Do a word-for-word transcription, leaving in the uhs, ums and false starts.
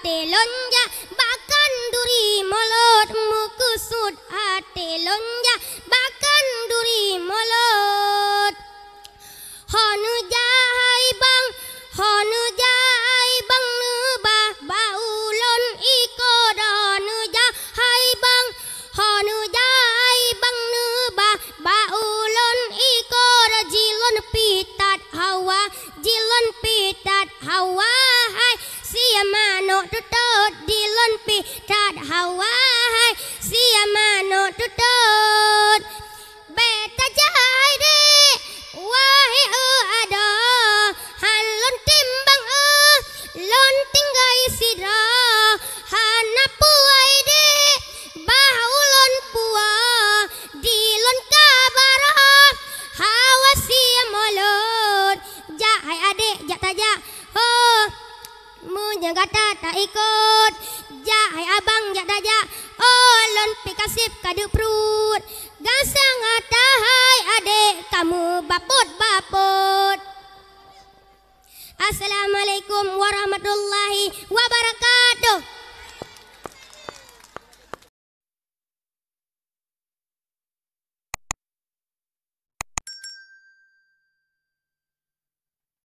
Até lôn jak bak khanduri mulod, meukeusut até lôn jak bak khanduri mulod. Ho neujak hai bang, ho neujak hai bang, neubah bak ulôn ikot. Ho neujak hai bang, ho neujak hai bang, neubah bak ulôn ikot. Jilôn pih that hawa, jilôn pih that hawa hai. Sia manok teutot, jilôn pih that hawa hai. Sia manok teutot. Bèk tajak hai dek, wahé eu adoe, han lôn timbang eu, lôn tinggai sidroe. Hana peue hai dek, bah ulôn puwoe, dilôn ka baroe, hawa sia mulod. Jak hai adek, jak tajak, ho. Meunyoe gata taikot, jak hai abang, jak tajak, oh, lôn pih kaseb ka deuek pruet. Gasang ata hai adek, kamoe bapot-bapot. Assalamualaikum warahmatullahi wabarakatuh.